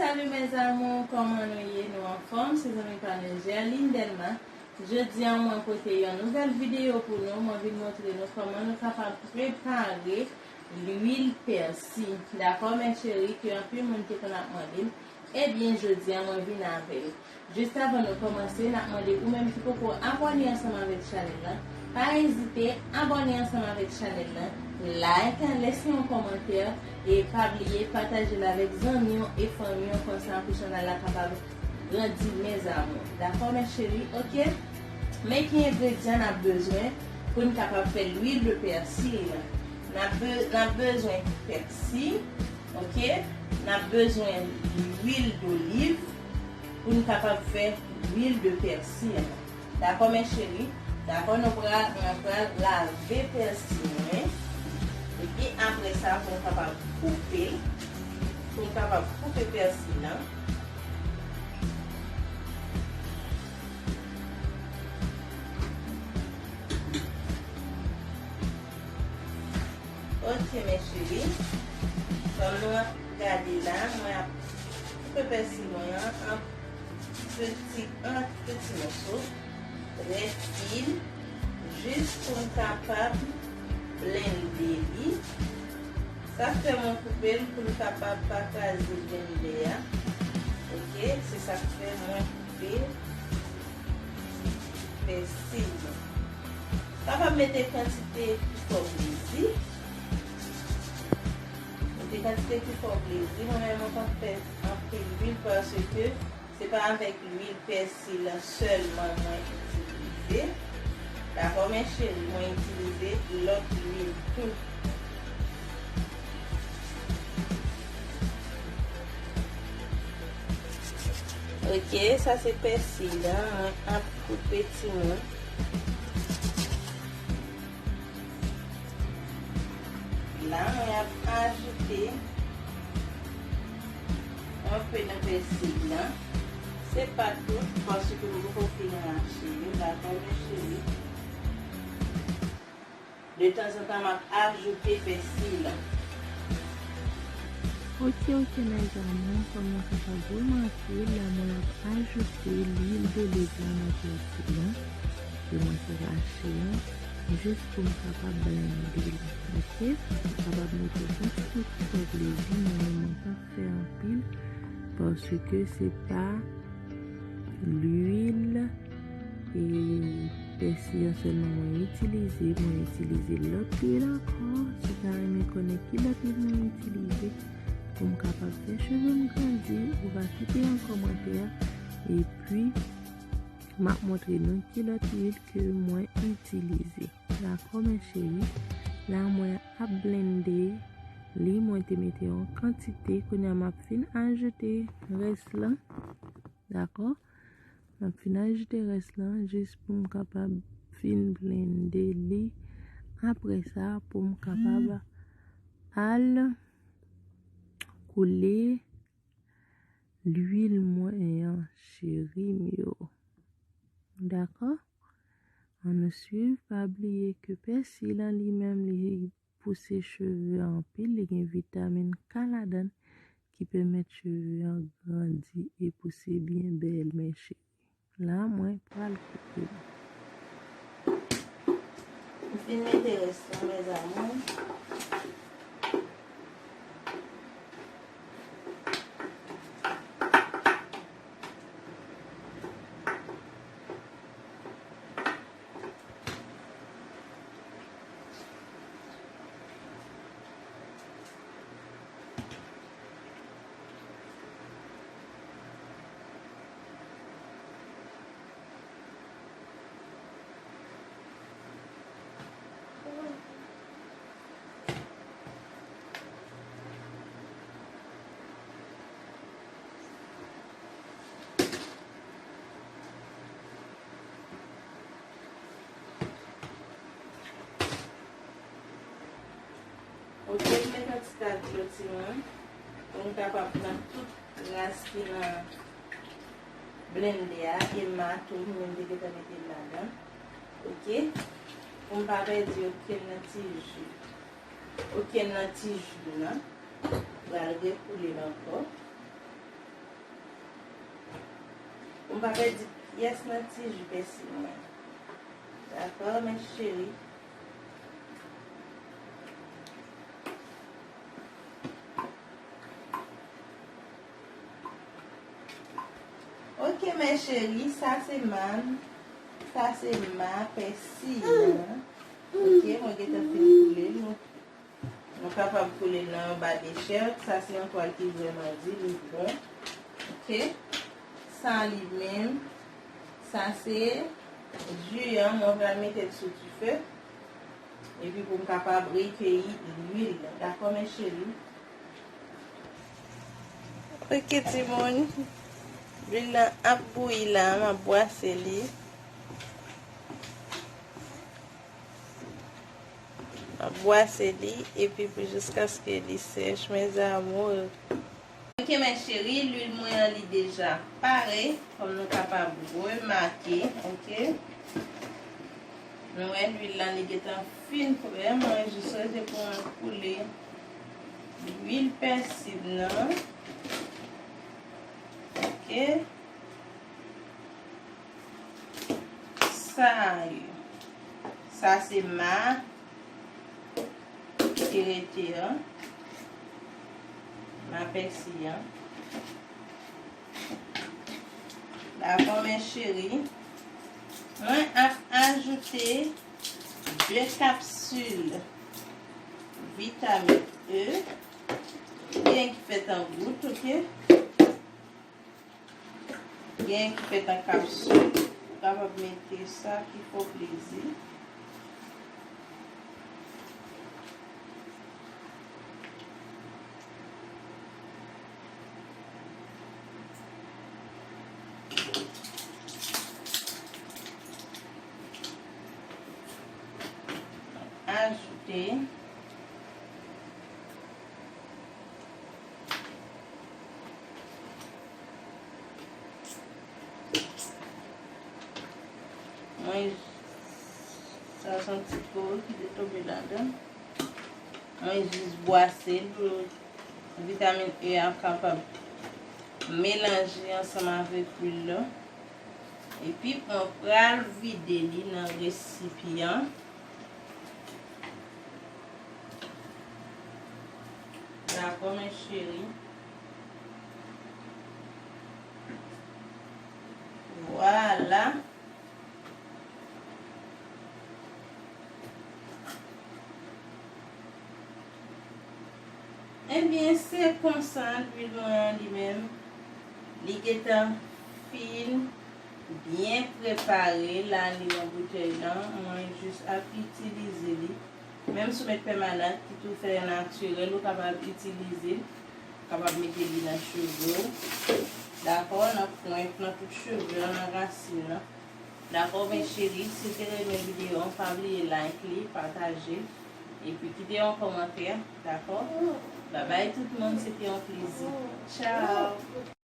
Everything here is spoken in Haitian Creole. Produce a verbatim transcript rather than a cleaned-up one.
Salut mes amours, kòman nou ye? Nou anfòm? Se zanmi pa nou Gerline Delma. Jodi a mwen pote yon nouvèl videyo pou nou. Mwen vin montre nou kòman nou kapab prepare lwil pèsi. Dakò, mes chéries, ke anpil moun te konn ap mande m. Ebyen, jodi a mwen vin avè l. Jis avan nou kòmanse, n ap mande ou menm ki poko abòne ansanm avèk chanèl la, pa ezite abòne ansanm avèk chanèl la, like, lese yon kòmantè, e pa bliye pataje l avèk zanmi w e fanmi w, konsa pou chanèl la kapab grandi, mes amours. Dakò, mes chéries? Ok? Men ki engredyan n ap bezwen pou n kapab fè lwil de pèsi la. N ap be-, n ap bezwen pèsi, ok? N ap bezwen lwil doliv pou n kapab fè lwil de pèsi an. Dakò, mes chéries? Dakò, nou pral, mwen pral lave pèsi mwen. Epi apre sa, pou m kapab koupe, pou m kapab koupe pèsi lan. Ok, mes chéries. Kòm nou ap gade la, mwen ap koupe pèsi mwen an an peti, an peti moso, trè fin, jis pou m kapab blende li. Sa fè mwen koupe l pou l kapab pa kraze blendè a. Ok, se sa k fè mwen koupe pèsi. Kapab mete kantite ki fè w plezi. Mete kantite ki fè w plezi. Mwen menm, mwen pa fè anpil lwil paske se pa avèk lwil pèsi la sèlman mwen itilize. Dakò, mes chéries, mwen itilize lòt lwil tou. Ok, sa se pèsi la, mwen ap koupe timoun. La, mwen ap ajoute yon pe nan pèsi la. Se pa tout, paske m poko fin rache yo, dakò, mes chéries? De tanzantan, m ap ajoute pèsi la. Ok, ok, mes amours, kòm nou kapab remake, la mwen ap ajoute lwil doliv la nan pèsi la ke mwen te rache an, jis pou m kapab blende l, ok? Ou kapab mete kantite ki fè w plezi, men mwen pa fè anpil, paske se pa lwil e pèsi an sèlman mwen itilize, mwen itilize lòt lwil ankò. Si w ta renmen konnen ki lòt lwil mwen itilize pou m kapab fè cheve m grandi, ou va kite yon kòmantè, epi m ap montre nou ki lòt lwil ke mwen itilize. Dakò, mes chéries? La, mwen ap blende li, mwen te mete yon kantite, kounye a m ap fin ajoute rès lan. Dakò? M ap fin ajoute rès lan jis pou m kapab fin blende li. Apre sa, pou m kapab al koule lwil mwen an, cheri m yo. Dakò? Ann nou swiv, pa bliye ke pèsi lan li menm, li pouse cheve anpil, li gen vitamin K ladan l ki pèmèt cheve an grandi e pouse byen bèl, mes chéries. La, mwen pral koupe l. M fin mete rès lan, mes amours. Ok, m met yon ti kal dlo timoun pou m kapab pran tout ras ki nan blendè a e mato mwen te gentan mete ladan. Ok, pou m pa pèdi okenn nan ti ji. Okenn nan ti ji lan. Pral rekoule l ankò. Pou m pa pèdi pyès nan ti ji pèsi mwen. Dakò, mes chéries? Ok, mes chéries, sa se ma, sa se ma pèsi an. Ok, mwen gentan fin koule l. Nou, nou kapab koule l nan yon ba dechèt. Sa se yon twal ki vrèman di, li bon. Ok. Sa li menm, sa se ji an, mwen pral mete l sou dife. Epi pou m kapab rekeyi lwil la. Dakò, mes chéries? Ok, timoun. Lwil lan ap bouyi la, m ap bwase li. M ap bwase li, epi pou jiskaske li sèch, mes amours. Ok, mes chéries, lwil mwen an li deja pare, kòm nou kapab remake, ok. Nou wè lwil lan li gentan fin prè, mwen jis rete pou mwen koule lwil pèsi m nan. Ok. Sa yo. Sa se ma ki rete an. Ma pèsi an. Dakò, mes chéries. Mwen ap ajoute de kapsil vitamin E. Gen ki fèt an gout, ok? Gen ki fèt an kapsil. Ou kapab mete sa ki fè w plezi. Ajoute. Mwen, sa se yon ti po ki te tonbe ladan. Mwen jis bwase l pou vitamin E a kapab melanje ansanm avèk lwil la. Epi mwen pral vide li nan resipyan. Dakò, mes chéries. Vwala. Ebyen, se konsa lwil mwen an li menm, li gentan fin byen prepare. La, li nan boutèy lan, mwen jis ap itilize li. Menm si w met pèmanan ki tou fè natirèl, ou kapab itilize l. Ou kapab mete li nan cheve w. Dakò, nan pwent, nan tout cheve an, nan rasin nan. Dakò, mes chéries, si w te renmen videyo an, pa bliye like li, pataje, epi kite yon kòmantè, dakò? Babay tout moun, se te yon plezi. Tchao!